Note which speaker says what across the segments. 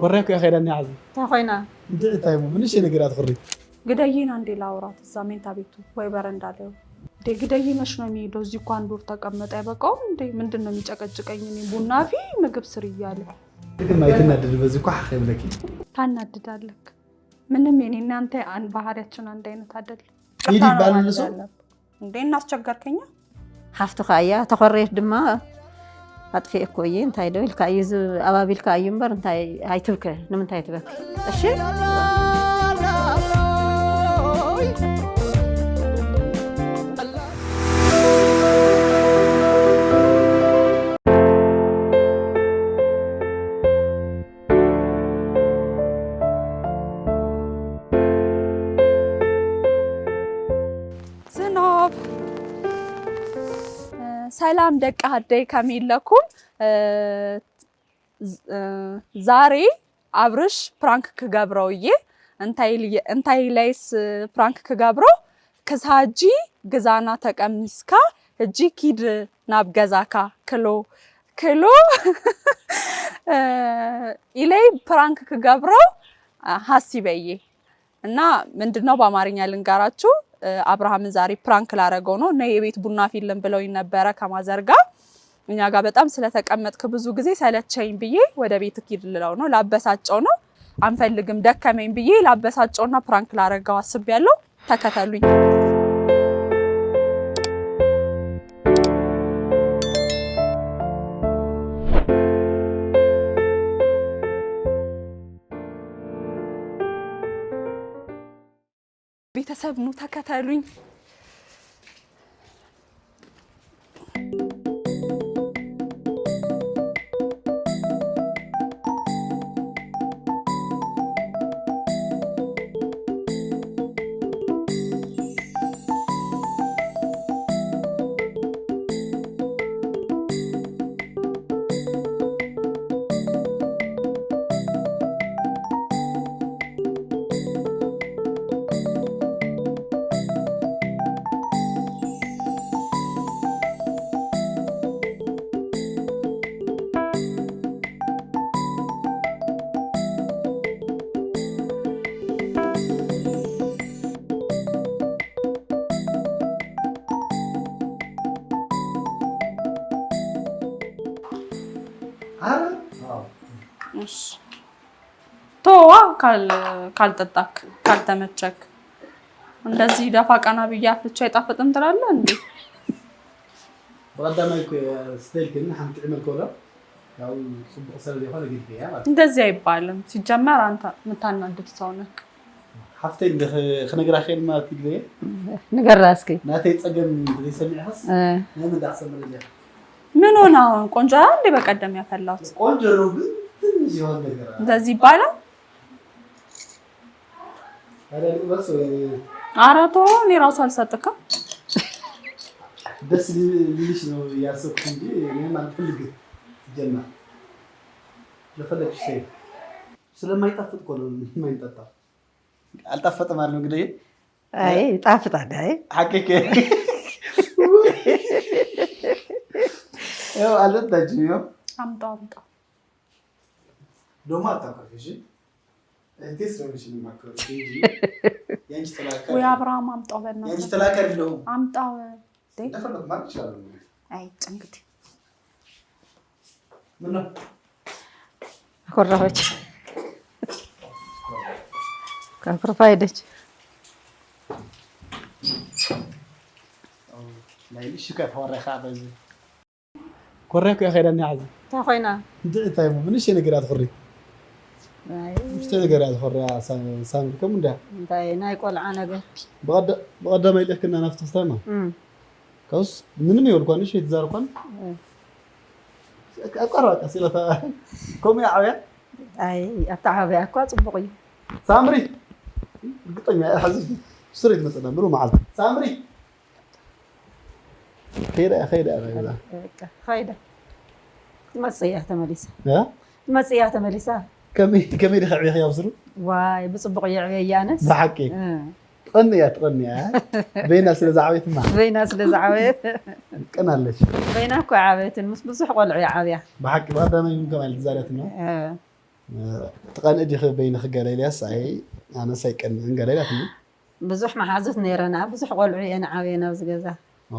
Speaker 1: ኮርያ እኮ እያ ከይዳ እኒኣ ሕዚ።
Speaker 2: እንታይ ኮይና?
Speaker 1: እንድዒ እንታይ እሞ ብንእሽተይ ነገር እያ ትኹሪ።
Speaker 3: ግደይን አንዴ ላውራት እዛ ሜንታ ቤቱ ወይ በረንዳ ላይ እንዴ ግደይ መች ነው የሚሄደው? እዚህ እኮ አንድ ወር ተቀመጠ አይበቃውም እንዴ? ምንድን ነው የሚጨቀጭቀኝ? እኔ ቡና ፊ ምግብ ስር እያለ
Speaker 1: ግን ኣይትናደድ በዚ እኳ ከይብለኪ።
Speaker 3: ታናድዳለክ። ምንም የኔ እናንተ ባህሪያችን አንድ አይነት አይደለም።
Speaker 1: ኢድ ይባላል ንሱ።
Speaker 3: እንዴ እናስቸገርከኛ።
Speaker 2: ሓፍቱ ከዓ እያ ተኮረየት ድማ ኣጥፊአ እኮ እየ እንታይ ዶ ኢልካ እዩ ኣባቢልካ እዩ እምበር እንታይ ኣይትብከ ንምንታይ ትበኪ እሺ።
Speaker 3: ዝናብ ሰላም ደቂ ዓደይ ከመይ ኣለኩም? ዛሬ አብርሽ prank ክገብሮ እየ። እንታይ ላይስ prank ክገብሮ ክሳጂ ግዛና ተቀሚስካ ሕጂ ኪድ ናብ ገዛካ ክሎ ክሎ ኢለይ prank ክገብሮ ሀሲበ እየ። እና ምንድነው በአማርኛ ልንገራችሁ፣ አብርሃምን ዛሬ prank ላረገው ነው እና የቤት ቡና ፊልም ብለውኝ ነበረ ከ mother ጋር። እኛ ጋር በጣም ስለተቀመጥክ ብዙ ጊዜ ሰለቸኝ ብዬ ወደ ቤት ሂድ ልለው ነው፣ ላበሳጨው ነው። አንፈልግም ደከመኝ ብዬ ላበሳጨውና prank ላረገው አስቤያለሁ። ተከተሉኝ። ቤተሰብ ኑ ተከተሉኝ። ቶዋ ካልጠጣክ ካልተመቸክ እንደዚህ ደፋ ቀና ብዬ አፍልቼ አይጣፍጥም ትላለህ እንዴ?
Speaker 1: ብቀዳማይ ስተልክን ሓንቲ ዕመል ከሎ ያው ፅቡቅ ስለ ዘይኮነ ግድፈ እያ ማለት።
Speaker 3: እንደዚህ አይባልም። ሲጀመር አንተ የምታናድድ ሰው ነህ።
Speaker 1: ሓፍተይ ክነግራ ክእል ማለት ግዜ
Speaker 2: ንገራ እስኪ።
Speaker 1: ናተይ ፀገም ዘይሰሚዕኻስ ናይ ምን ዳክሰምር እያ።
Speaker 3: ምን ሆነ አሁን? ቆንጆ አይደል እንዴ? በቀደም ያፈላሁት
Speaker 1: ቆንጆ ነው፣ ግን ትንሽ የሆነ ነገር አለ።
Speaker 3: እንደዚህ ይባላል?
Speaker 1: ታዲያ ልቅመስ ወይ?
Speaker 3: ኧረ ተው፣ እኔ እራሱ አልሰጥክም።
Speaker 1: ደስ ሊልሽ ነው ያሰብኩት እንጂ እኔም አልፈልግም። ሲጀመር ለፈለግሽ ሰይ ስለማይጣፍጥ እኮ ነው የማይጠጣው። አልጣፈጠም ማለት ነው እንግዲህ።
Speaker 2: አይ ይጣፍጣል። አይ
Speaker 1: ሐቂቅ ያው አልጠጣችም። ያው
Speaker 3: አምጣው አምጣው።
Speaker 1: ደግሞ አታውቅም። እሺ እህቴ ስለሆነች ነው የማከብረው እንጂ የአንቺ ተላካ
Speaker 3: ወይ አብርሃም አምጣው፣
Speaker 1: የአንቺ
Speaker 3: በእናትህ
Speaker 1: ተላካ አይደለሁም።
Speaker 3: አምጣው።
Speaker 1: እንደፈለኩ ማለት ይችላል።
Speaker 3: አይ እንግዲህ
Speaker 1: ምነው
Speaker 2: አኮረፈች። ከአኩርፋ ሄደች።
Speaker 1: ኮርያ እኮ እያ ከይዳ እኒኣ ሕዚ።
Speaker 2: እንታይ ኮይና?
Speaker 1: እንድዒ እንታይ እሞ ብንእሽተይ ነገር እያ ትኹሪ።
Speaker 2: አይ
Speaker 1: ንእሽተይ ነገር እያ ትኹሪ ሳሚ ከምኡ እንድያ።
Speaker 2: እንታይ ናይ ቆልዓ ነገር።
Speaker 1: ብቀዳማይ ልእክና ናብቲ ክስታይማ ካብስ ምንም የብልኳ ንእሽተይ ትዛረብኳን ኣብ ቀረባ ቀስ ኢላ ከምኡ እያ ዓብያ።
Speaker 2: አይ ኣተዓባብያ እኳ ፅቡቅ እዩ።
Speaker 1: ሳምሪ እርግጠኛ እየ ሕዚ ስረ ትመፅና ምሉእ መዓልቲ ሳምሪ ከይዳ እያ ከይዳ እያ ከይዳ።
Speaker 2: በቃ ከይዳ ትመፅእ እያ ተመሊሳ።
Speaker 1: እ?
Speaker 2: ትመፅእ እያ ተመሊሳ።
Speaker 1: ከመይ ከመይ ዲኻ ዕብየኺ ኣብስሩ?
Speaker 2: ዋይ ብፅቡቅ የዕብየ ኣነስ።
Speaker 1: ብሓቂ ትቐኒ እያ ትቐኒ እያ በይና ስለ ዝዓበየትማ።
Speaker 2: በይና ስለ ዝዓበየት።
Speaker 1: ትቀናለች።
Speaker 2: በይና እኮ ዓበየትን ምስ ብዙሕ ቆልዑ እያ ዓብያ።
Speaker 1: ብሓቂ ብቀዳማይ እውን ከማይ ትዛረብትና። ትቐንኢ ዲኺ በይንኺ ገለ ኢለያስ ኣይ ኣነስ ኣይቀንእን ገለ ኢላትኒ።
Speaker 2: ብዙሕ መሓዙት ነይረና፣ ብዙሕ ቆልዑ እየን ዓብየን ኣብዚ ገዛ።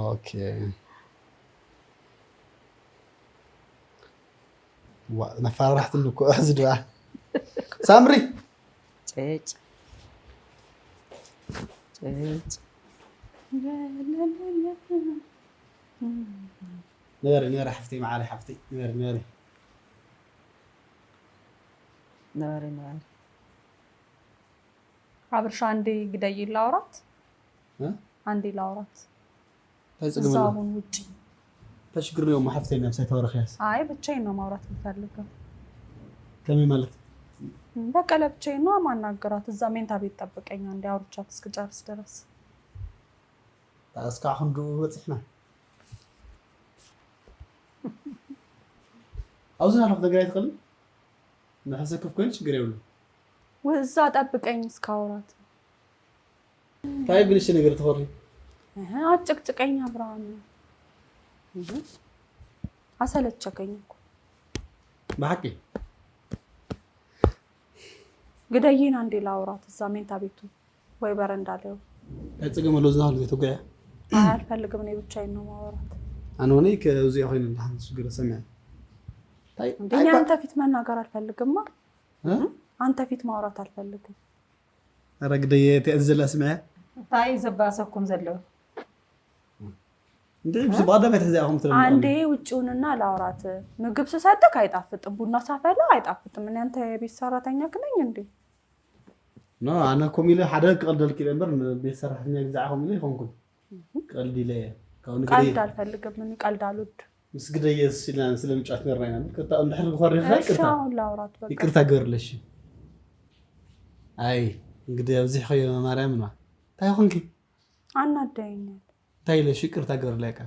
Speaker 1: Okay ዋ ነፈራራሕትኒ እኮ ሕዚ ድኣ ሳምሪ።
Speaker 2: ጭጭ ጭጭ።
Speaker 1: ንበሪ ንበሪ ሓፍተይ መዓረይ ሓፍተይ ንበሪ ንበሪ።
Speaker 2: ንበሪ ንበሪ።
Speaker 3: አብርሻ አንዴ ግደይ ላውራት፣ አንዴ ላውራት።
Speaker 1: እንታይ ፀገም
Speaker 3: እዛ
Speaker 1: ኣሎ?
Speaker 3: አሁን ውጪ።
Speaker 1: እንታይ ሽግር እኒኦ እሞ ሓፍተይ ምሳይ ተወረኽያስ?
Speaker 3: አይ ብቻዬን ነው ማውራት የምፈልገው።
Speaker 1: ከመይ ማለት?
Speaker 3: በቃ ለብቻዬን ነው ማናገራት። እዛ ሜንታ ቤት ጠብቀኝ አንዴ አውርቻት እስክጨርስ ድረስ።
Speaker 1: እስካዕ ክንድኡ በፂሕና ኣብዚ ናለኹ ትነግር ኣይትኽእልን? ንሕሰክፍ ኮይኑ ችግር የብሉን።
Speaker 3: እዛ ጠብቀኝ እስካወራት።
Speaker 1: እንታይ ብንእሽተይ ነገር ትኾሪ?
Speaker 3: አጭቅጭቀኝ አብርሃም፣ አሰለቸከኝ እኮ።
Speaker 1: ብሓቂ?
Speaker 3: ግደይን አንዴ ላውራት እዛ ሜንታ ቤቱ ወይ በረንዳ ላይ።
Speaker 1: እንታይ ፀገም ኣሎ ዝናሃሉ ዘይተጉዕያ?
Speaker 3: አይ አልፈልግም፣ እኔ ብቻዬን ነው ማውራት።
Speaker 1: ኣነ እውን ከዚኣ ኮይኑ ድሓን ሽግር ሰሚዐ።
Speaker 3: እንዴ እኔ አንተ ፊት መናገር አልፈልግማ፣ አንተ ፊት ማውራት አልፈልግም።
Speaker 1: ኧረ ግደየ እቲኣ ዘላ ስምዐ።
Speaker 2: እንታይ እዩ ዘባእሰኩም ዘሎ?
Speaker 1: እንዴ ብቀዳማይ ትሕዚኣ ከም ትብል።
Speaker 3: አንዴ ውጭውንና ላውራት። ምግብ ስሰጥክ አይጣፍጥም፣ ቡና ሳፈላ አይጣፍጥም። እኔ አንተ የቤት ሰራተኛ ነኝ እንዴ?
Speaker 1: No ኣነ ከምኡ ኢለ ሓደ ክቐልደልክ ኢለ እምበር ቤት ሰራሕተኛ ግዛዕ ከምኡ ኢለ ኣይኮንኩን፣ ቀልዲ ኢለ እየ። ካብኡ ንግደየ
Speaker 3: ቀልድ አልፈልግም፣ እኔ ቀልድ አልወድም።
Speaker 1: ምስ ግደየ ኢልና ስለምጫወት ነርና ኢና። ቅርታ እንድሕር ኮሪኻ
Speaker 3: እሺ
Speaker 1: ይቅርታ
Speaker 3: አሁን ላውራት በቃ።
Speaker 1: ይቅርታ ገበርለሽ። ኣይ እንግዲህ ኣብዚሕ ኸዮ ማርያም ማ እንታይ ኮንኪ?
Speaker 3: አናደኸኛል።
Speaker 1: እንታይ ኢለሽ ይቅርታ ገበርለይ ቃ?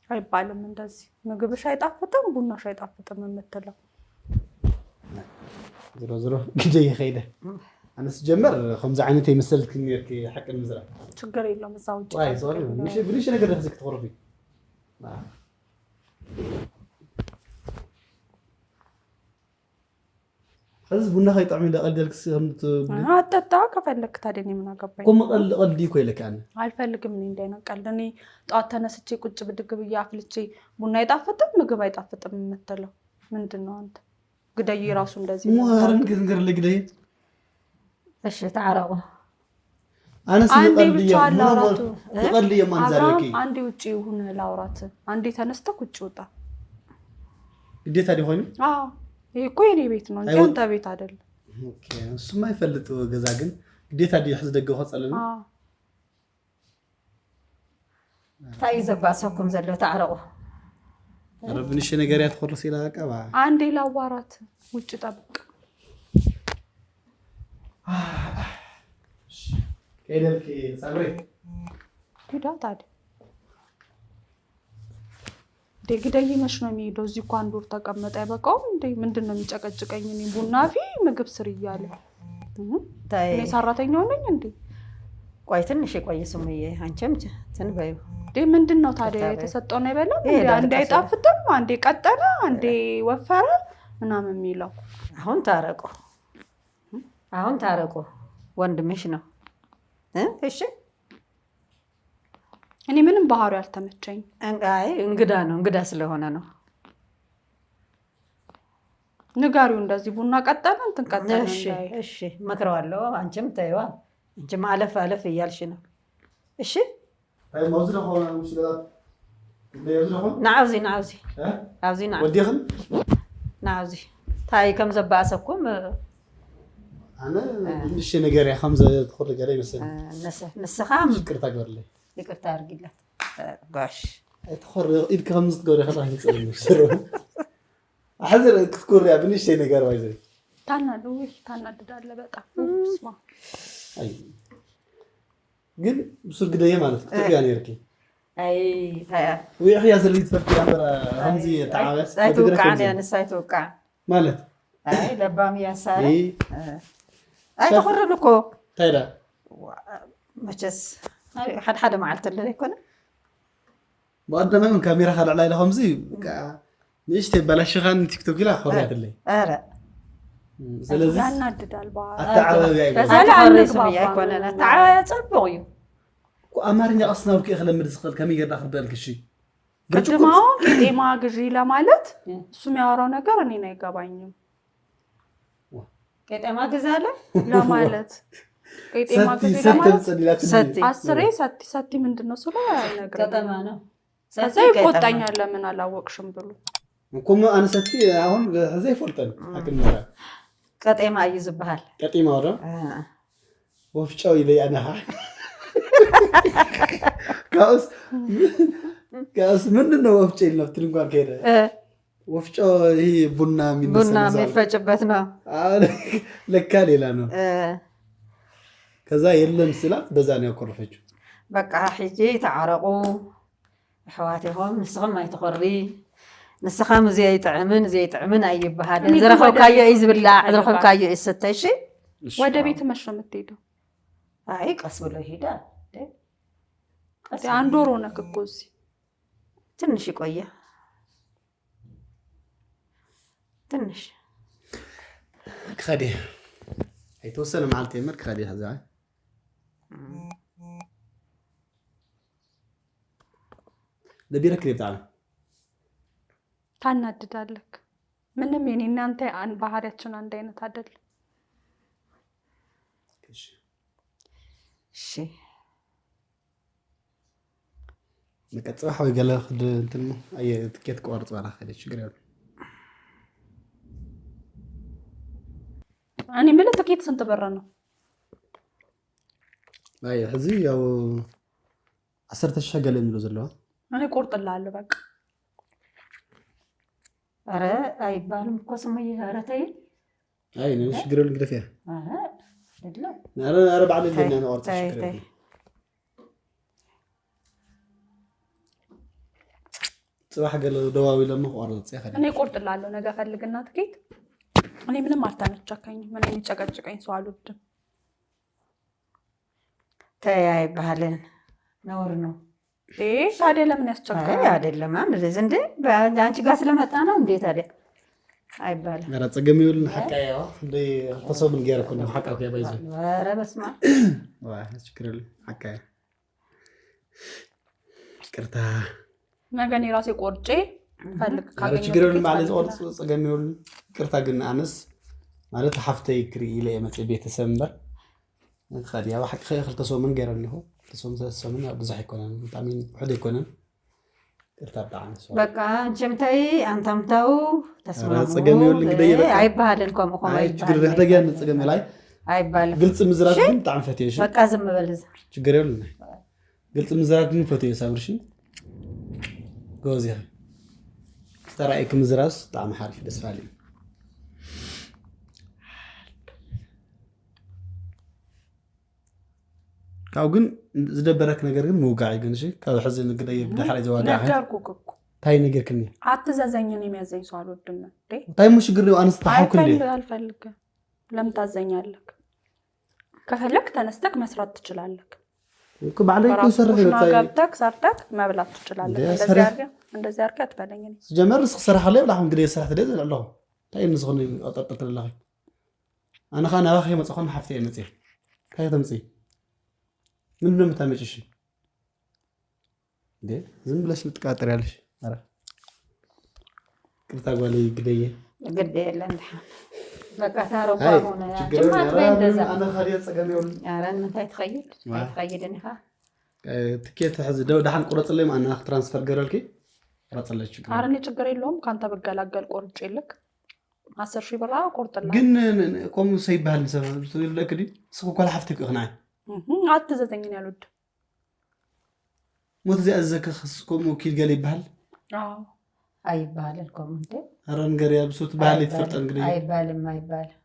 Speaker 3: አይባልም እንደዚህ፣ ምግብሽ አይጣፍጥም ቡናሽ አይጣፍጥም የምትለው።
Speaker 1: ዝሮ ዝሮ ግደየ ከይደ ኣነ ስጀመር ከምዚ ዓይነት ኣይመሰልክ ነርኪ ሓቂ ንምዝራብ።
Speaker 3: ችግር የለውም እዛ ውጭ
Speaker 1: ዋይ sorry፣ ብንእሽተይ ነገር ሕዚ ክትኮርፊ። ሕዚ ቡና ከይጥዕሚ ቀልዲ
Speaker 3: አጠጣ ከፈለክ። ታዲያ እኔ ምን አገባኝ?
Speaker 1: ኮ መቀልዲ ቀልዲ እኮ ኢለካ ኣነ።
Speaker 3: አልፈልግም እኔ እንዲህ ዓይነት ቀልድ። እኔ ጠዋት ተነስቼ ቁጭ ብድግ ብዬ አፍልቼ ቡና አይጣፍጥም ምግብ አይጣፍጥም የምትለው ምንድን ነው አንተ? ግደይ ራሱ እንደዚህ
Speaker 1: እሞ ኧረ ንገርለይ ግደየ።
Speaker 2: እሺ ተዓረቁ።
Speaker 1: ኣነስ
Speaker 3: አንዴ
Speaker 1: ንቀልዲ
Speaker 3: ብቻ
Speaker 1: እየ
Speaker 3: ላውራቱ።
Speaker 1: ንቀልዲ እየ ማ ንዛረበኪ።
Speaker 3: አብርሃም አንዴ ውጭ ይሁን ላውራት። አንዴ ተነስተህ ውጭ ውጣ።
Speaker 1: ግዴታ ዲ ኮይኑ?
Speaker 3: አዎ ይሄ እኮ የኔ ቤት ነው እንጂ አንተ ቤት አይደለም።
Speaker 1: Okay እሱማ ይፈልጥ ገዛ ግን ግዴታ ድዩ ሕዚ ደገ ክወፀለኒ?
Speaker 3: አዎ።
Speaker 2: እንታይ እዩ ዘባእሰኩም ዘሎ? ተዓረቁ።
Speaker 1: ኧረ ብንእሽተይ ነገር እያ ትኮርስ ኢላ በቃ።
Speaker 3: አንዴ ላዋራት፣ ውጭ ጠብቅ።
Speaker 1: ከይደልኪ ሳምሪ።
Speaker 3: ሂዳ ታዲያ። እንዴ ግደይ መች ነው የሚሄደው? እዚህ እኮ አንድ ወር ተቀመጠ አይበቃውም እንዴ? ምንድን ነው የሚጨቀጭቀኝ? እኔ ቡና ፊ ምግብ ስር እያለ
Speaker 2: እንታይ?
Speaker 3: እኔ ሰራተኛው ነኝ እንዴ?
Speaker 2: ቆይ ትንሽ የቆይ ስሙዬ፣ አንቺም እንትን በይው።
Speaker 3: እንዴ ምንድን ነው ታዲያ
Speaker 2: ይቅርታ በይው።
Speaker 3: የተሰጠውን አይበላም እንዴ?
Speaker 2: ይሄዳል
Speaker 3: አንዴ
Speaker 2: ቀስ ብሎ።
Speaker 3: አይጣፍጥም፣ አንዴ ቀጠነ፣ አንዴ ወፈረ ምናምን የሚለው።
Speaker 2: አሁን ታረቁ፣ አሁን ታረቁ። ወንድምሽ ነው እ እሺ።
Speaker 3: እኔ ምንም ባህሪው አልተመቸኝ።
Speaker 2: አይ እንግዳ ነው፣ እንግዳ ስለሆነ ነው።
Speaker 3: ንገሪው እንደዚህ ቡና ቀጠነ እንትን ቀጠነ
Speaker 2: እሺ
Speaker 3: እንዳይል።
Speaker 2: እሺ እመክረዋለሁ። አንቺም ተይዋ፣ አንቺም አለፍ አለፍ እያልሽ ነው። እሺ።
Speaker 1: እንታይ መብዚ ደኾን ምሽ ገዛ ኣብዚ ደኾን?
Speaker 2: ንዓብዚ ንዓብዚ ኣብዚ ንዓ።
Speaker 1: ወዲኽን።
Speaker 2: ንዓብዚ እንታይ ከም ዘባእሰኩም?
Speaker 1: ኣነ ብንእሽተይ ነገር እያ ከምዚ ትኮሪ ገለ ይመስለኒ።
Speaker 2: ንስኻ
Speaker 1: ይቅርታ ገበርለይ።
Speaker 2: ይቅርታ አድርጊላት ጋሽ።
Speaker 1: ኣይትኮሪ ኢድካ ከምዚ ትገብሪ ከለካ ይፅልኒ ሕዚ ክትኮሪ እያ ብንእሽተይ ነገር ባይዘ።
Speaker 3: ታናድ ውይ ታናድዳለህ በጣም ስማ።
Speaker 1: ኣይ ግን ብሱር ግደየ ማለት ክትርእያ ነርኪ።
Speaker 2: ኣይ እንታይ እያ?
Speaker 1: ውዕኽያ ዘርኢ ትፈልጥ እያ እምበር ከምዚ ተዓበስ
Speaker 2: ኣይትውቃዕን እያ ንሳ፣ ኣይትውቃዕን።
Speaker 1: ማለት
Speaker 2: ኣይ ለባም እያ ሳራ።
Speaker 1: ይ
Speaker 2: ኣይትኹርን እኮ።
Speaker 1: እንታይ ዳ?
Speaker 2: መቸስ ሓደ ሓደ መዓልቲ ኣሎ ኣይኮነ?
Speaker 1: ብቀዳማይ እውን ካሜራ ካልዕላ ኢላ ከምዚ ንእሽተይ ባላሽኻን ቲክቶክ ኢላ ኮርያትለይ።
Speaker 2: ኧረ
Speaker 1: ስለዚህ
Speaker 3: ያናድዳል።
Speaker 1: አተዓባብያ
Speaker 3: በዛ ላይ
Speaker 2: ኣይኮነን ኣተዓባብያ ፅቡቅ እዩ።
Speaker 1: ኣማርኛ ቀስና ብክእ ክለምድ ዝኽእል ከመይ ጌርና ክርደአልክ? እሺ።
Speaker 3: ቅድም አሁን ቄጤማ ግዢ ለማለት እሱ የሚያወራው ነገር እኔን አይገባኝም።
Speaker 2: ቄጤማ ግዛ አለ
Speaker 3: ለማለት ቄጤማ ግዢ ለማለት
Speaker 2: ሰቲ
Speaker 3: አስሬ ሰቲ ሰቲ ምንድን ነው ስለው አይነግረኝም።
Speaker 2: ቀጠማ ነው።
Speaker 3: ከዛ ይቆጣኛል ለምን አላወቅሽም ብሎ።
Speaker 1: እኮ ኣነ ሰቲ አሁን ሕዚ ኣይፈልጠን ሓቂ።
Speaker 2: ቀጤማ እዩ ዝበሃል።
Speaker 1: ቀጢማ ዶ ወፍጮ ኢለ ኣነ ካብኡስ ካብኡስ ምንድን ነው ወፍጮ ኢልና ኣብቲ ድንኳን ከይደ ወፍጮ ይሄ ቡና
Speaker 2: ቡና የሚፈጭበት ነው።
Speaker 1: ለካ ሌላ ነው። ከዛ የለም ስላት በዛ ነው ያኮረፈችው።
Speaker 2: በቃ ሕጂ ተዓረቁ ኣሕዋት ኢኹም። ንስኹም ኣይትኮሪ፣ ንስኻም እዚ ኣይጥዕምን እዚ ኣይጥዕምን ኣይበሃልን። ዝረኸብካዮ እዩ ዝብላዕ፣ ዝረኸብካዮ እዩ ዝስተ። እሺ።
Speaker 3: ወደ ቤት መች ነው የምትሄደው?
Speaker 2: አይ ቀስ ብሎ ይሄዳል።
Speaker 3: አንድ ወር ሆነክ እኮ እዚህ።
Speaker 2: ትንሽ ይቆያ ትንሽ።
Speaker 1: ክኸዲ ኣይተወሰነ መዓልቲ የመር ክኸዲ ሕዚ። ደቢረክ ብጣዕሚ።
Speaker 3: ታናድዳለክ። ምንም የኔ እናንተ ባህሪያችን አንድ አይነት አይደለም።
Speaker 2: እሺ።
Speaker 1: በቃ ፅባሕ ወይ ገለ ክድ እንትን ኣየ ትኬት ክቆርፅ ባላ ክኸደ ችግር የብሉን።
Speaker 3: እኔ የምልህ ትኬት ስንት ብር ነው?
Speaker 1: ኣየ ሕዚ ያው 10,000 ገለ የሚሉ ዘለዋ።
Speaker 3: እኔ ቆርጥልሃለሁ በቃ።
Speaker 2: ኧረ አይባልም እኮ ስሙዬ፣ ኧረ ተይ።
Speaker 1: ኣይ ችግር የብሉን ግደፍ እያ።
Speaker 2: ኧረ አይደለም።
Speaker 1: ኧረ በዓል የለና ንቆርፅ ችግር የብሉን። ፅባሕ ገለ ደዋዊለ ሞ ክቆርፅ እየ።
Speaker 3: እኔ ቆርጥልሃለሁ ነገ ፈልግና ትኬት። እኔ ምንም አልተመቸከኝም። እኔ የሚጨቀጭቀኝ ሰው አልወድም።
Speaker 2: ተይ አይባልም፣ ነውር ነው።
Speaker 3: ታዲያ ለምን ያስቸግራል?
Speaker 2: አይደለም እንደዚህ እንዴ፣ አንቺ ጋር ስለመጣ ነው እንዴ ታዲያ አይባልም።
Speaker 1: ኧረ ፀገም የብሉን ሓቃ እያ። ክንደይ ክልተ ሰሙን ገይረ እኮ ሓቃ እኮ እያ ባይዘ።
Speaker 2: ኧረ በስመ አብ።
Speaker 1: ችግር የብሉን ሓቃ እያ። ይቅርታ።
Speaker 3: ነገ እኔ ራሴ ቆርጬ ፈልግ
Speaker 1: ኧረ ችግር የብሉን ባዕለይ ዝቆርፅ ፀገም የብሉን። ይቅርታ ግን ኣነስ ማለት ሓፍተይ ክርኢ ኢለ እየ መፅእ ቤተሰብ እምበር ክኸድ ያው ሓቂ ክልተ ሰሙን ገይረ እኒሆ። 2 ሰሙን 3 ሰሙን ብዙሕ ኣይኮነን፣ ብጣዕሚ ውሕድ ኣይኮነን። ይቅርታ ብጣዕሚ።
Speaker 2: በቃ አንቺም ተይ አንተም ተው፣ ተስማሙ።
Speaker 1: ፀገም የብሉን ግደየ በቃ።
Speaker 2: አይባልም ከምኡ ከምኡ
Speaker 1: ኣይ ችግር
Speaker 2: አይባልም።
Speaker 1: ሕደግያ ፀገም ላይ
Speaker 2: አይባልም።
Speaker 1: ግልፂ ምዝራብ ግን ብጣዕሚ ፈትየ። እሺ።
Speaker 2: በቃ ዝም በል እዛ።
Speaker 1: ችግር የብሉን። ግልፂ ምዝራብ ግን ፈትየ። ሳምርሽ ጎበዝ ኢኺ። ዝተረኣየኪ ምዝራብስ ብጣዕሚ ሓሪፍ ደስ በሃሊ እዩ። ካብኡ ግን ዝደበረክ ነገር ግን ምውጋዕ እዩ ግን። እሺ ካብ ሕዚ ንግደየ ብዳሕራይ ዘዋግዕ።
Speaker 3: ነገርኩህ እኮ።
Speaker 1: እንታይ ነገርክኒ?
Speaker 3: አትዘዘኝ። እኔ የሚያዘኝ ሰው አልወድም እንዴ።
Speaker 1: እንታይ ሞ ሽግር ኣነ ዝተሓውክ እንዴ?
Speaker 3: አልፈልግም። ለምን ታዘኛለህ? ከፈለክ ተነስተክ መስራት ትችላለህ።
Speaker 1: እኮ ባዕለይ እኮ ይሰርሕ።
Speaker 3: ኩሽና ገብተክ ሰርተክ መብላት ትችላለህ። እንደዚህ አድርገህ አትበለኝ።
Speaker 1: ዝጀመር ንስኺ ክሰርሕ ከለ የብላ ግደ ስራሕ ትደ ዝብል ኣለኹ። እንታይ ንዝኾነ ኣጠርጥር ኣለኺ? ኣነ ከዓ ናባኺ መፅኹ ሓፍተ እየ መፅየ። እንታይ ከተምፅኢ? ምንድን ነው የምታመጪሽ እንዴ? ዝም ብለሽ ምትቃጠሪያለሽ። ኧረ ይቅርታ ጓለይ ግደየ።
Speaker 2: ግድ የለን ድሓን በቃ ታረቁ።
Speaker 1: ኣይ
Speaker 2: አሁን
Speaker 1: ችግር
Speaker 2: አንቺማ አትበይ እንደዛ።
Speaker 1: ኣነ ካሊእ ፀገም የብሉን።
Speaker 2: ኧረ ንምንታይ ትኸይድ? ኣይትኸይድን ኢኻ።
Speaker 1: ትኬት ሕዚ ድሓን ቁረፅለይ፣ ኣነ transfer ገረልኪ ቁረፅለይ ችግር።
Speaker 3: ኧረ እኔ ችግር የለውም። ከአንተ ብገላገል ቆርጬ ልክ 10,000 ብር ቆርጥልሃለሁ።
Speaker 1: ግን ከምኡ ሰይበሃል ሰብ ይብለክ ድዩ? ንስኺ እኳ ሓፍተይ እኮ ኢኺ ንዓይ።
Speaker 3: አትዘዘኝ፣ እኔ አልወድም።
Speaker 1: ሞት እዚኣ ዘዘካ ከምኡ ኪድ ገለ ይበሃል?
Speaker 3: አዎ።
Speaker 2: አይባልም ከምኡ እንዴ።
Speaker 1: ኧረ ንገርያ ብሱት ባህሊ ትፈልጠን ግደ።
Speaker 2: አይባልም አይባልም።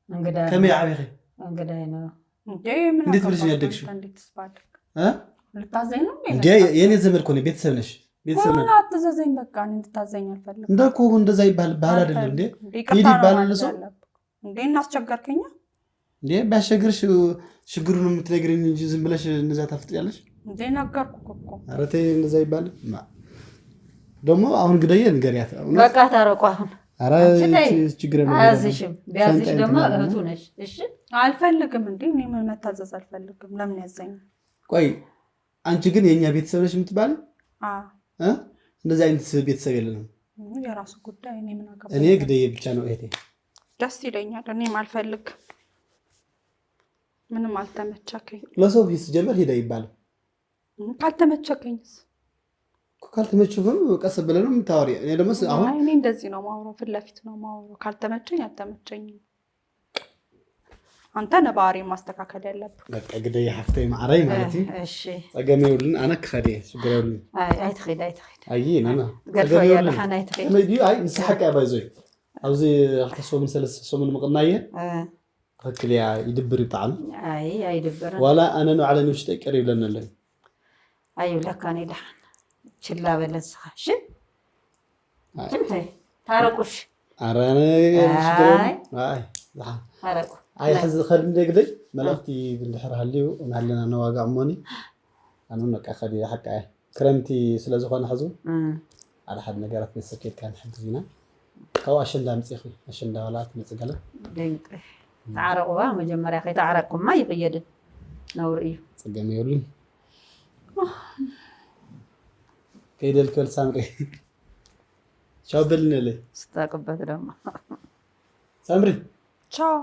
Speaker 2: እንግዳ
Speaker 1: ከመይ ዓብኺ?
Speaker 2: እንግዳይ ነው።
Speaker 3: እንዴ ምን
Speaker 1: እንዴት ብለሽ ነው
Speaker 3: አገባህ?
Speaker 1: ያደግሽው?
Speaker 3: እንዴት ስባልክ ልታዘኝ ነው
Speaker 1: እንዴ የኔ ዘመድ እኮ ነው፣ ቤተሰብ ነሽ፣ ቤተሰብ ነሽ።
Speaker 3: አትዘዘኝ። በቃ እኔ እንድታዘኝ አልፈልግም።
Speaker 1: እንዳልኩህ እንደዛ ይባል ባህል አይደለም እንዴ?
Speaker 3: ይቅርታ
Speaker 1: ሂድ
Speaker 3: ነው
Speaker 1: ይባላል
Speaker 3: ማለት
Speaker 1: ሰው?
Speaker 3: ያለብህ። እንዴ እናስቸገርከኛ።
Speaker 1: እንዴ ቢያስቸግርሽ ችግሩን የምትነግሪኝ እንጂ ዝም ብለሽ እንደዛ ታፍጥያለሽ።
Speaker 3: እንዴ ነገርኩህ እኮ።
Speaker 1: ኧረ ተይ እንደዛ ይባል ደግሞ አሁን ግደየ ንገሪያት።
Speaker 2: በቃ ታረቁ አሁን።
Speaker 1: ኧረ ችግር የለውም።
Speaker 2: አያዝሽም። ቢያዝሽ ደግሞ እህቱ ነሽ። እሺ
Speaker 3: አልፈልግም እንዴ እኔ ምን መታዘዝ አልፈልግም። ለምን ያዘኝ?
Speaker 1: ቆይ አንቺ ግን የእኛ ቤተሰብ ነሽ የምትባል? እንደዚህ አይነት ቤተሰብ የለንም።
Speaker 3: የራሱ ጉዳይ። እኔ ምን አገባኝ?
Speaker 1: እኔ ግደዬ ብቻ ነው እህቴ።
Speaker 3: ደስ ይለኛል። እኔም አልፈልግም። ምንም አልተመቸከኝ።
Speaker 1: ለሰው ፊት ሲጀመር ሄዳ ይባላል።
Speaker 3: ካልተመቸከኝስ?
Speaker 1: ካልተመቸህም ቀስ ብለህ ነው የምታወሪ። እኔ ደግሞ አሁን
Speaker 3: እኔ እንደዚህ ነው የማወራው፣ ፊት ለፊት ነው የማወራው። ካልተመቸኝ አልተመቸኝም። አንተ ነህ ባህሪን ማስተካከል ያለብህ።
Speaker 1: በቃ ግደዬ ሓፍተይ ማዕረይ ማለት እዩ።
Speaker 2: እሺ
Speaker 1: ፀገም የብሉን፣ ኣነ ክኸድ እየ፣ ችግር የብሉን።
Speaker 2: አይ ኣይትኺድ ኣይትኺድ።
Speaker 1: ኣይ ናና
Speaker 2: ገድፎ እያ ድሓን ኣይትኺድ።
Speaker 1: ከመይ ድዩ? ኣይ ንስሓ ሓቂ እያ ባይዞይ ኣብዚ 2 ሰሙን 3 ሰሙን ምቕናየ ትክክል እያ። ይድብር እዩ ብጣዕሚ።
Speaker 2: ኣይ ኣይድብርን።
Speaker 1: ዋላ ኣነ ንባዕለይ ንውሽጠይ ቅር ይብለኒ ኣሎ እዩ።
Speaker 2: ኣይብለካን እዩ ድሓን፣ ችላ በለ ንስኻ። እሺ እንታይ ታረቁሽ?
Speaker 1: ኣረ ችግር የብሉን። ኣይ ድሓን።
Speaker 2: ታረቁ።
Speaker 1: ኣይ ሕዚ ኸድ እንደ ግደይ መልእኽቲ እንድሕር ሃልዩ ናሃለና ነዋግዕ እሞኒ ኣነ እውን በቃ ኸድ እየ። ሓቂ እያ፣ ክረምቲ ስለዝኾነ ሕዚ ሓደ ሓደ ነገራት ቤተሰብ ከይድካ ንሕግዝ ኢና። ካብኡ ኣሸንዳ ምፅኢኺ ኣሸንዳ ዋላ ትመፅእ ገለ።
Speaker 2: ድንቂ ተዓረቁባ መጀመርያ። ከይተዓረቅኩማ ይቅየድን ነውሪ እዩ።
Speaker 1: ፀገም የብሉን። ከይደል ክበል ሳምሪ ቻው በልኒ ለይ።
Speaker 2: ስታቅበት ደግሞ።
Speaker 1: ሳምሪ።
Speaker 3: ቻው።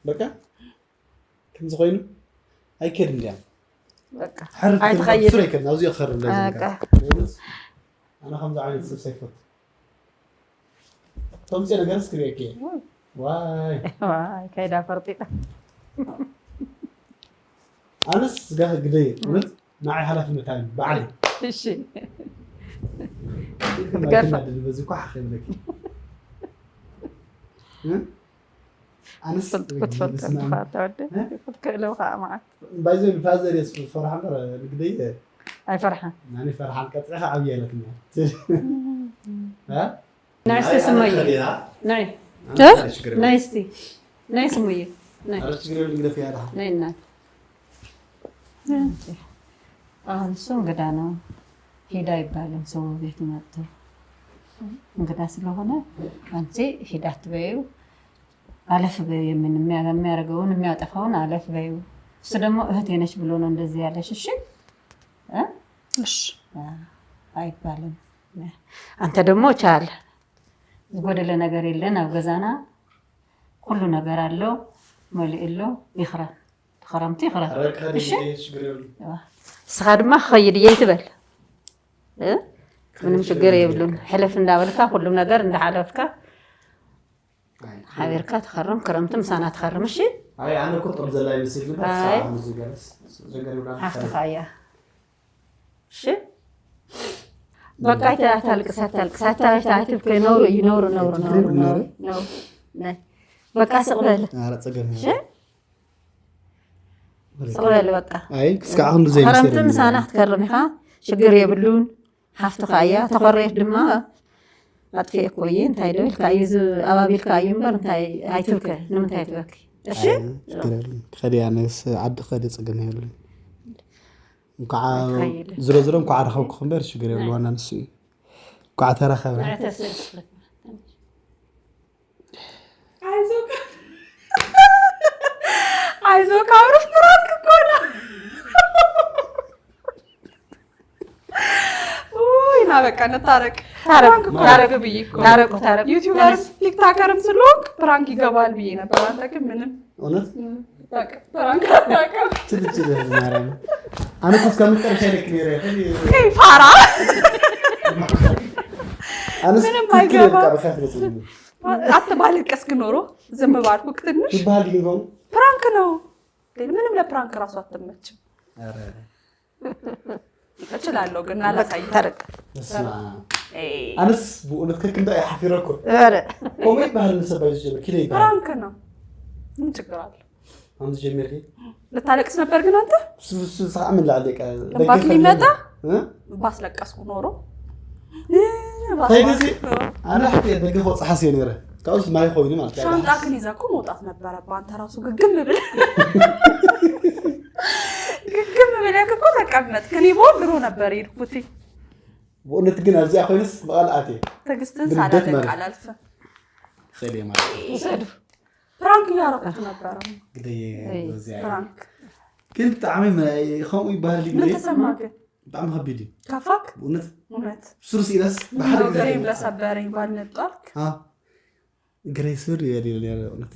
Speaker 1: በቃ ከምዚ ኮይኑ ኣይከድን ድያ?
Speaker 2: በቃ
Speaker 1: ሕር
Speaker 2: ኣይትኸይድን።
Speaker 1: ሱር ኣይከድን፣ ኣብዚኡ ክኸርብ።
Speaker 2: በቃ።
Speaker 1: ኣነ ከምዚ ዓይነት ሰብ ኣይፈቱ። ተምፅኦ ነገርስ ክሪአኪ እየ። ዋይ።
Speaker 2: ዋይ ከይዳ ፈርጢጣ።
Speaker 1: ኣነስ ስጋ ግደይ እውነት ንዓይ ሓላፍነት ኣዩ በዓለይ።
Speaker 2: እሺ ክትገርፋ።
Speaker 1: በዚ ኳሕ ከይብለኪ ኣነስ
Speaker 2: ክትፈልጥ ተወዲ ክትክእለው ከዓ መዓት።
Speaker 1: ባይዘ father እየ ፈርሓ እምበር ንግደይ
Speaker 2: ኣይፈርሓን።
Speaker 1: ናኒ ፈርሓን ቀፅዒኻ ዓብዪ ኣለትኛ።
Speaker 2: ንዒ እስቲ ስመይ፣ ንዒ ነይ እስቲ ነይ ስሙዬ ነይ። ነይ እናት። አሁን እሱ እንግዳ ነው፣ ሂድ አይባልም። ሰው ቤት መጥቶ እንግዳ ስለሆነ አንቺ ሂድ አትበይው፣ አለፍ በይው። የሚያደርገውን የሚያጠፋውን አለፍ በይው። እሱ ደግሞ እህቴ ነች ብሎ ነው እንደዚህ ያለሽ። እሺ እ?
Speaker 3: እሺ።
Speaker 2: አይባልም። አንተ ደግሞ ቻል፣ ዝጎደለ ነገር የለን ኣብ ገዛና፣ ኩሉ ነገር ኣሎ፣ መሊኡ ኣሎ። ይኽረም ክረምቲ ይኽረም። እሺ ንስኻ ድማ ክኸይድ እየ ትበል እ? ምንም ችግር የብሉን። ሕልፍ እንዳበልካ ሁሉም ነገር እንዳሓለፍካ ሓቢርካ ትኸርም፣ ክረምቲ ምሳና ትኸርም። እሺ።
Speaker 1: ኣይ ኣነ እኮ ጥቕም ዘላ ይመስል።
Speaker 2: ኣይ። ሓፍትኻ እያ። እሺ በቃ ኣታልቅስ ኣታልቅስ ኣይትብከ። ነውሩ እዩ፣ ነውሩ ነውሩ ነውሩ ነውሩ ነውሩ። ነይ በቃ ስቕ በል።
Speaker 1: ፀገም።
Speaker 2: እሺ ስቕ በል በቃ።
Speaker 1: ኣይ ክስካዕ ክንዱ
Speaker 2: ክረምቲ ምሳና ክትከርም ኢኻ፣ ሽግር የብሉን። ሓፍትኻ እያ። ተኾርየት ድማ ኣጥፊአ እኮ እየ እንታይ ዶ ኢልካ እዩ ኣባቢልካ እዩ እምበር እንታይ ኣይትብከ። ንምንታይ ትበኪ? እሺ።
Speaker 1: ከዲ ኣነስ ዓዲ ከዲ፣ ፀገም የብሉን። እንኳዓ
Speaker 2: ኣይትኸይድን።
Speaker 1: ዝሮ ዝሮ እንኳዓ ረኸብኩ እምበር ሽግር የብሉ። ዋና ንሱ እዩ፣ እንኳዓ ተረኸብና።
Speaker 3: አይዞህ አይዞህ አብረሽ prank እኮ ነው። ውይ ና በቃ እንታረቅ።
Speaker 2: ታረቁ፣
Speaker 3: prank እኮ
Speaker 2: ታረቁ፣
Speaker 3: አደረገ ብዬ እኮ ነው።
Speaker 2: ታረቁ ታረቁ።
Speaker 3: YouTuber TikToker ም ስለሆንክ prank ይገባል ብዬ ነበር። አንተ ግን ምንም
Speaker 1: እውነት
Speaker 3: በቃ prank አታውቅም።
Speaker 1: ትልችል ማርያም ኣነ እኮ እስከ መጨረሻ ይለክ ነይረ።
Speaker 3: ይሄ ፋራ።
Speaker 1: ኣነስ
Speaker 3: ምንም
Speaker 1: ትክክል
Speaker 3: አይገባም።
Speaker 1: በቃ ብክያት መፅለኒ።
Speaker 3: አትባለቀስክ ኖሮ ዝም ባልኩክ ትንሽ።
Speaker 1: ይበሃል ግን ከምኡ።
Speaker 3: prank ነው። ምንም ለ prank እራሱ አትመችም። እችላለሁ ግን አላሳይም።
Speaker 2: ታረቅ።
Speaker 1: በስመ አብ ኣነስ ብእውነት ከክንዳ ሓፊረ እኮ።
Speaker 2: ኧረ።
Speaker 1: ከምኡ ይበሃል ንሰብ ባይዙ ጀምር ኪለ ይበሃል።
Speaker 3: prank ነው። ምን ችግር አለ?
Speaker 1: ከምዚ ጀሚርኪ
Speaker 3: ልታለቅስ ነበር ግን አንተ።
Speaker 1: ስዓ ምን ላዕሊ
Speaker 3: እምባክ ሊመጣ ባስለቀስኩ ኖሮ
Speaker 1: እንታይ ግዜ ኣነ ሓቂ ደገ ክወፅእ ሓስየ ነይረ፣ ካብኡስ ማይ ኮይኑ ማለት እዩ።
Speaker 3: ሻንጣ ግን ይዘህ እኮ መውጣት ነበረብህ። አንተ ራሱ ግግም ብለህ ግግም ብለህ እኮ ተቀመጥክ። እኔ ብሆን ድሮ ነበር የሄድኩት።
Speaker 1: ብእውነት ግን ኣብዚኣ ኮይኑስ ብቓል ኣትየ
Speaker 3: ትዕግስትን
Speaker 1: ብንደት
Speaker 3: ሳላደንቅ
Speaker 1: ማለት።
Speaker 3: አላልፍም።
Speaker 1: ይኽእል እየ ማለት እዩ።
Speaker 3: Prank እያደረኩት ነበረ። Prank
Speaker 1: ግን ብጣዕሚ ከምኡ ይበሃል።
Speaker 3: ምን ተሰማ ግን?
Speaker 1: ብጣዕሚ ከቢድ እዩ።
Speaker 3: ከፋክ?
Speaker 1: ብእውነት።
Speaker 3: እውነት?
Speaker 1: ሱር ሲኢለስ ብሓደ ግዜ።
Speaker 3: እግሬን ለሰበረኝ ባልነጧልክ።
Speaker 1: እግረይ ስብር ይበል ይብል ነይረ እውነት።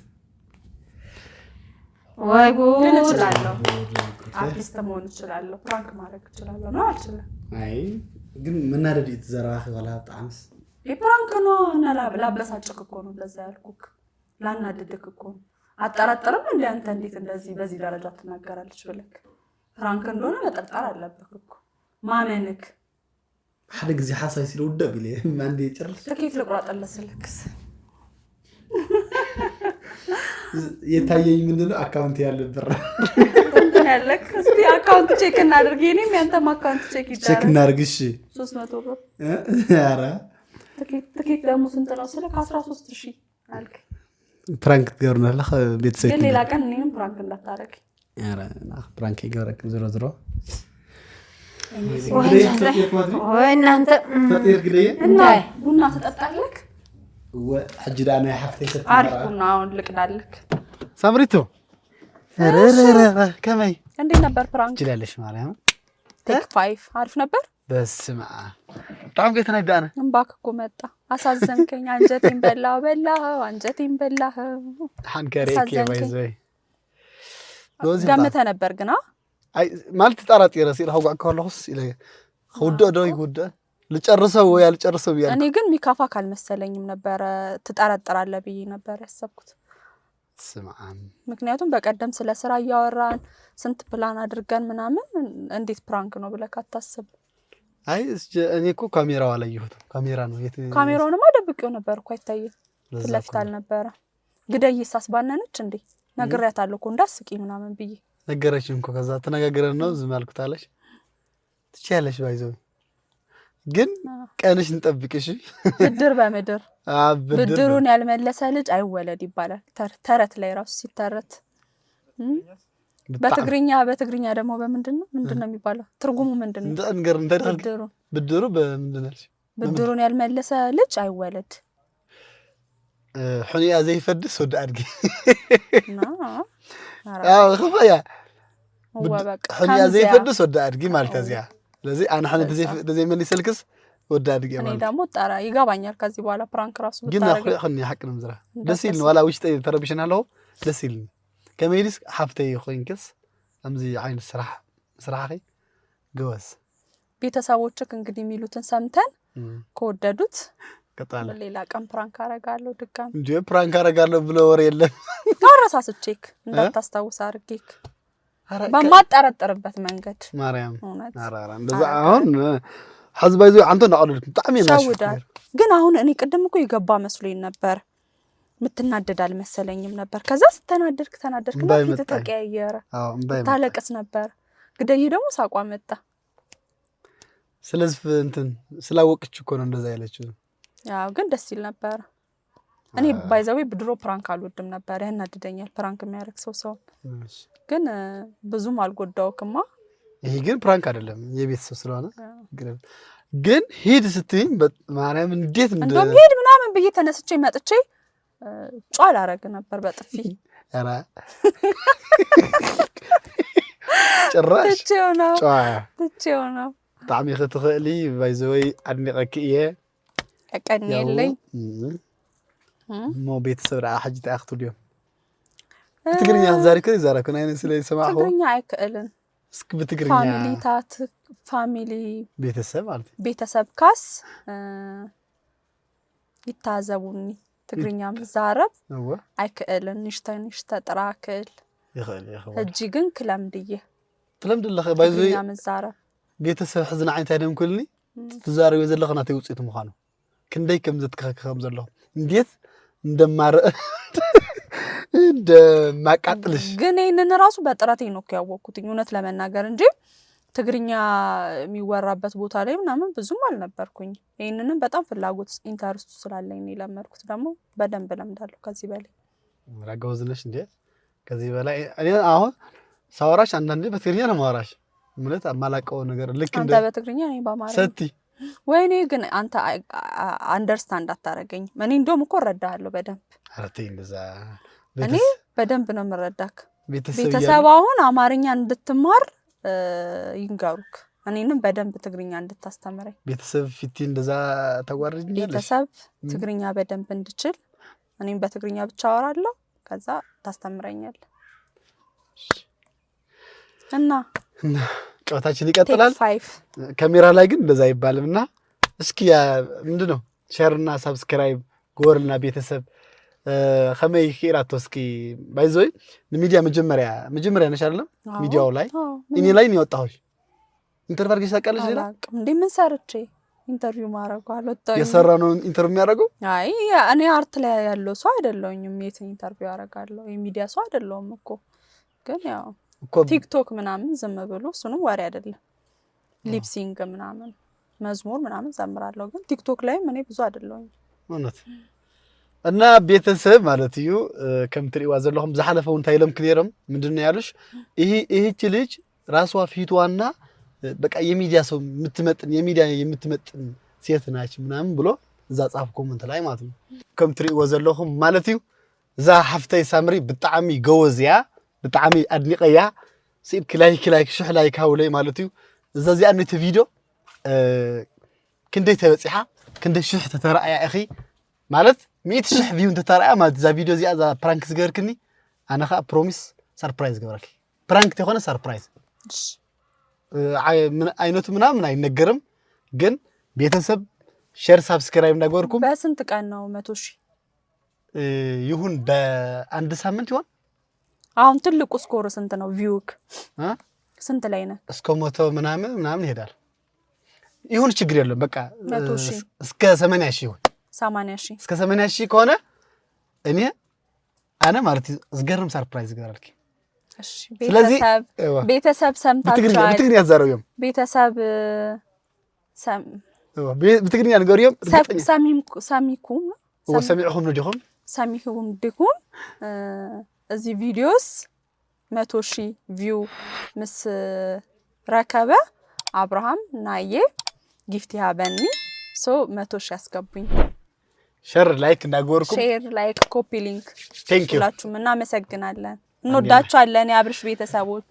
Speaker 2: ወይ
Speaker 3: ግን
Speaker 2: ጉድ!
Speaker 3: እችላለሁ፣ አርቲስት መሆን እችላለሁ፣ prank ማድረግ እችላለሁ ነው አልችልም?
Speaker 1: አይ ግን መናደድ እዩ ዘረባኺ ዋላ ብጣዕምስ።
Speaker 3: የ prank ነው እና ላበሳጭክ እኮ ነው እንደዛ ያልኩክ፣ ላናድድክ እኮ ነው። አጠራጠርም እንደ አንተ እንዴት እንደዚህ በዚህ ደረጃ ትናገራለች ብለክ prank እንደሆነ መጠርጠር አለብክ እኮ ማመንክ።
Speaker 1: ሓደ ግዜ ሓሳብ ሲለ ውደቅ ኢለ አንዴ ጭርስ።
Speaker 3: ትኬት ልቁረጥልህ ስልክስ?
Speaker 1: የታየኝ ምንድነው account ያለ ብር።
Speaker 3: ስንት ነው ያለክ? እስኪ account check እናድርግ። የእኔም ያንተም account check
Speaker 1: Check
Speaker 3: ይደረግ።
Speaker 1: እናድርግ እሺ።
Speaker 3: 300 ብር።
Speaker 1: ኧረ።
Speaker 3: ትኬት ደግሞ ስንት ነው ስልክ 13,000 አልክ።
Speaker 1: Prank ትገብርና ኣለኻ ቤተሰብ።
Speaker 3: ግን ሌላ ቀን እኔንም prank እንዳታረግ።
Speaker 1: ኧረ prank ይገብረክም ዝሮ ዝሮ።
Speaker 2: ወይ እናንተ!
Speaker 1: ፈጢር ግደየ።
Speaker 3: እና ቡና ትጠጣለክ?
Speaker 1: ሕጂ ዳ ናይ ሓፍተይ ሰት።
Speaker 3: አሪፍ ቡና አሁን ልቅዳልክ።
Speaker 1: ሳምሪቶ ከመይ?
Speaker 3: እንዴት ነበር prank?
Speaker 1: ትችላለሽ ማርያም።
Speaker 3: Take five አሪፍ ነበር።
Speaker 1: በስመ አብ ብጣዕሚ ከይተናግድ ኣነ።
Speaker 3: እምባክ እኮ መጣ። አሳዘንከኝ። አንጀቴን በላኸው በላኸው፣ አንጀቴን በላኸው።
Speaker 1: ሓንከሬክ።
Speaker 3: አሳዘንከኝ።
Speaker 1: ባይዘይ።
Speaker 3: ገምተህ ነበር ግና።
Speaker 1: አይ ማለት ተጠራጢረ ሲል ከጉዕ ከለኹስ ኢለ ክውድእ ዶ ይጉድእ ልጨርሰው ወይ አልጨርሰው ብያለሁ።
Speaker 3: እኔ ግን ሚካፋክ አልመሰለኝም ነበረ። ትጠረጥራለህ ብዬ ነበር ያሰብኩት።
Speaker 1: ስምዓ።
Speaker 3: ምክንያቱም በቀደም ስለ ስራ እያወራን ስንት ፕላን አድርገን ምናምን እንዴት prank ነው ብለህ ካታስብ።
Speaker 1: አይ እኔ እኮ ካሜራው አላየሁትም። ካሜራ ነው የት?
Speaker 3: ካሜራውንማ ደብቄው ነበር እኮ አይታይም።
Speaker 1: ለዛ
Speaker 3: ፊት ለፊት
Speaker 1: እኮ ነው።
Speaker 3: አልነበረ። ግደይ ሳስባነነች እንዴ ነግሬያታለሁ እኮ እንዳስቂ ምናምን ብዬ።
Speaker 1: ነገረችኝ እኮ። ከዛ ተነጋግረን ነው ዝም አልኩት አለች። ትችያለሽ by the way ግን ቀንሽ እንጠብቅ እሺ።
Speaker 3: ብድር በምድር።
Speaker 1: ብድር።
Speaker 3: ብድሩን ያልመለሰ ልጅ አይወለድ ይባላል። ተረት ላይ ራሱ ሲተረት
Speaker 1: ብጣዕሚ።
Speaker 3: በትግርኛ ደግሞ በምንድን ነው ምንድን ነው የሚባለው? ትርጉሙ ምንድን ነው?
Speaker 1: እንገር እንታይ ድኸል?
Speaker 3: ብድሩ
Speaker 1: ብድሩ በምንድን አልሽ?
Speaker 3: ብድሩን ያልመለሰ ልጅ አይወለድ።
Speaker 1: ሕኒያ ዘይፈድስ ወዲ ኣድጊ።
Speaker 3: እና
Speaker 1: ክፈያ።
Speaker 3: እወ በቃ
Speaker 1: ሕኒያ
Speaker 3: ከምዚኣ።
Speaker 1: ዘይፈድስ ወዲ ኣድጊ ማለት እያ እዚኣ። ስለዚ ኣነ ሕኒ ተዘይመሊሰልክስ ወዲ ኣድጊ እየ
Speaker 3: እኔ
Speaker 1: ማለት።
Speaker 3: ደግሞ ጠራ ይገባኛል። ከዚህ በኋላ prank ራሱ
Speaker 1: ግን
Speaker 3: ብታረግ
Speaker 1: ኣኩሪዕኽኒ ሓቂ ንምዝራ ደስ ኢልኒ። ዋላ ውሽጠይ ተረቢሽና ኣለኹ ደስ ኢልኒ። ከመይ ዲስ ሓፍተይ ኮይንክስ ከምዚ ዓይነት ስራሕ ስራሕኺ ገወዝ።
Speaker 3: ቤተሰቦችክ እንግዲህ የሚሉትን ሰምተን ከወደዱት
Speaker 1: ቀጣለ።
Speaker 3: ሌላ ቀን prank አረጋለሁ ድጋሚ።
Speaker 1: እንዲ prank አረጋለሁ ብሎ ወሬ የለም።
Speaker 3: አረሳስቼክ እንዳታስታውስ አድርጌክ በማጠረጥርበት መንገድ።
Speaker 1: ማርያም።
Speaker 3: እውነት።
Speaker 1: ኧረ ኧረ እንደዛ አሁን ሕዚ by the way አንተ እንዳቀለድኩ ብጣዕሚ እየ ናሽፍኩ።
Speaker 3: ሸውዳል። ግን አሁን እኔ ቅድም እኮ የገባ መስሎኝ ነበር። የምትናደድ አልመሰለኝም ነበር። ከዛ ስተናደድክ ተናደድክ እና
Speaker 1: እምባዬ
Speaker 3: ፊት
Speaker 1: መጣኝ።
Speaker 3: ተቀያየረ።
Speaker 1: አዎ እምባዬ መጣ።
Speaker 3: ታለቅስ ነበር። ግደይ ደግሞ ሳቋ መጣ።
Speaker 1: ስለዚህ እንትን ስላወቅች እኮ ነው እንደዛ ያለችው።
Speaker 3: ያው ግን ደስ ይል ነበር። እኔ by the way ድሮ prank አልወድም ነበር፣ ያናድደኛል prank የሚያደርግ ሰው ሰው ግን ብዙም አልጎዳውክማ።
Speaker 1: ይሄ ግን prank አይደለም የቤተሰብ ስለሆነ ግን ሂድ ስትይኝ ማርያም እንዴት እንደ
Speaker 3: እንደውም ሂድ ምናምን ብዬ ተነስቼ መጥቼ ጯ ላረግ ነበር በጥፊ።
Speaker 1: ኧረ ጭራሽ።
Speaker 3: ትቼው ነው።
Speaker 1: ጨዋ።
Speaker 3: ትቼው ነው።
Speaker 1: ብጣዕሚ ክትኽእሊ by the way ኣድኒቐኪ እየ።
Speaker 3: ቀቀኒ የለኝ።
Speaker 1: እሞ ቤተሰብ ደኣ ሕጂ እንታይ ክትብሉ እዮም? ብትግርኛ ክዛሪብክ ይዛረብክ ናይ ስለ ዝሰማዕኹ።
Speaker 3: ትግርኛ ኣይክእልን።
Speaker 1: እስኪ ብትግርኛ።
Speaker 3: Family ታት family።
Speaker 1: ቤተሰብ ማለት እዩ።
Speaker 3: ቤተሰብ ካስ ይታዘቡኒ ትግርኛ ምዛረብ
Speaker 1: እወ።
Speaker 3: ኣይክእልን ንሽተ ንሽተ ጥራ ክእል።
Speaker 1: ይኽእል ይኽእል።
Speaker 3: ሕጂ ግን ክለምድ እየ።
Speaker 1: ትለምድ ኣለኸ by the way።
Speaker 3: ትግርኛ ምዛረብ።
Speaker 1: ቤተሰብ ሕዚ ንዓይ እንታይ ደም ክብልኒ ትዛረብዮ ዘለኹ ናተይ ውፅኢት ምዃኑ ክንደይ ከም ዘትከኸ ከም ዘለኹ እንዴት እንደማርእ እንደማቃጥልሽ።
Speaker 3: ግን ይህንን ራሱ በጥረቴ ነው እኮ ያወቅኩትኝ እውነት ለመናገር እንጂ ትግርኛ የሚወራበት ቦታ ላይ ምናምን ብዙም አልነበርኩኝ። ይህንንም በጣም ፍላጎት interest ኡ ስላለኝ ነው የለመድኩት። ደግሞ በደንብ እለምዳለሁ ከዚህ በላይ።
Speaker 1: ጎበዝ ነሽ እንዴ! ከዚህ በላይ እኔ አሁን ሳወራሽ አንዳንዴ በትግርኛ ነው የማወራሽ። እምነት የማላውቀው ነገር ልክ እንደ
Speaker 3: አንተ በትግርኛ እኔ በአማርኛ።
Speaker 1: ሰቲ
Speaker 3: ወይኔ ግን አንተ understand አታረገኝ። እኔ እንደውም እኮ እረዳሃለሁ በደንብ።
Speaker 1: ኧረ ተይ እንደዛ።
Speaker 3: እኔ በደንብ ነው የምረዳክ። ቤተሰብ አሁን አማርኛ እንድትማር ይንገሩክ፣ እኔንም በደንብ ትግርኛ እንድታስተምረኝ።
Speaker 1: ቤተሰብ ፊት እንደዛ ታዋርጅኛለሽ።
Speaker 3: ቤተሰብ ትግርኛ በደንብ እንድችል እኔም በትግርኛ ብቻ አወራለሁ፣ ከዛ ታስተምረኛለህ። እና
Speaker 1: ጨዋታችን ይቀጥላል። ካሜራ ላይ ግን እንደዛ አይባልም። እና እስኪ ምንድን ነው share ና subscribe ጎርልና ቤተሰብ ከመይ ክኢላቶ እስኪ by the way ንሚድያ መጀመሪያ መጀመሪያ ነሽ አይደለም? ሚዲያው ላይ እኔ ላይ ነው የወጣሁሽ። interview አድርገሽ ታውቂያለሽ? ሌላ
Speaker 3: እንዴ ምን ሰርቼ interview ማድረጉ አልወጣሁኝም።
Speaker 1: የሰራ ነው interview የሚያደርገው?
Speaker 3: አይ እኔ art ላይ ያለው ሰው አይደለሁኝም። የት interview አደርጋለሁ? የሚዲያ ሰው አይደለሁም እኮ። ግን ያው ቲክቶክ ምናምን ዝም ብሎ እሱንም ወሬ አይደለም lip sync ምናምን መዝሙር ምናምን ዘምራለሁ። ግን ቲክቶክ ላይም እኔ ብዙ አይደለሁኝም።
Speaker 1: እውነት እና ቤተሰብ ማለት እዩ ከም ትሪእዋ ዘለኹም ዝሓለፈ እውን እንታይ ኢሎም ክነይሮም ምንድን ነው ያሉሽ ይህች ልጅ ራሷ ፊቷና በቃ የሚዲያ ሰው የምትመጥን የሚዲያ የምትመጥን ሴት ናች ምናምን ብሎ እዛ ጻፍ comment ላይ ማለት ነው። ከም ትሪእዎ ዘለኹም ማለት እዩ እዛ ሓፍተይ ሳምሪ ብጣዕሚ ጎበዝ እያ፣ ብጣዕሚ ኣድኒቀያ። ስኢልኪ like like ሽሕ like ሃውለይ ማለት እዩ። እዛ እዚኣ ነቲ ቪድዮ ክንደይ ተበፂሓ ክንደይ ሽሕ ተተረኣያ ኢኺ ማለት 100,000 view እንተተረኣያ ማለት እዛ ቪድዮ እዚኣ እዛ prank ዝገበርክኒ ኣነ ከዓ promise surprise ገበረልኪ። Prank ተይኮነ surprise አይነቱ ምናምን አይነገርም። ግን ቤተሰብ share subscribe እንዳገበርኩም።
Speaker 3: በስንት ቀን ነው 100,000?
Speaker 1: ይሁን በአንድ ሳምንት ይሆን።
Speaker 3: አሁን ትልቁ score ስንት ነው? View ክ ስንት ላይ ነው?
Speaker 1: እስከ 100 ምናምን ምናምን ይሄዳል። ይሁን ችግር የለም። በቃ እስከ 80,000 ይሁን።
Speaker 3: 80,000
Speaker 1: እስከ 80,000 ከሆነ እኔ ኣነ ማለት ዝገርም surprise ይገበረልኪ።
Speaker 3: ስለዚህ ቤተሰብ ሰምታችኋል።
Speaker 1: ብትግርኛ ትዛረቡ እዮም።
Speaker 3: ቤተሰብ
Speaker 1: ብትግርኛ ንገሩ እዮም።
Speaker 3: ሰሚኩም
Speaker 1: ሰሚዕኹም ንዲኹም
Speaker 3: ሰሚዕኩም ዲኹም እዚ ቪድዮስ 100,000 view ምስ ረከበ አብርሃም ናዬ gift ያበኒ so 100,000 ያስገቡኝ።
Speaker 1: Share like እንዳገበርኩም
Speaker 3: Share like copy link
Speaker 1: Thank you
Speaker 3: ሁላችሁም እናመሰግናለን። እንወዳችኋለን የአብርሽ ቤተሰቦች።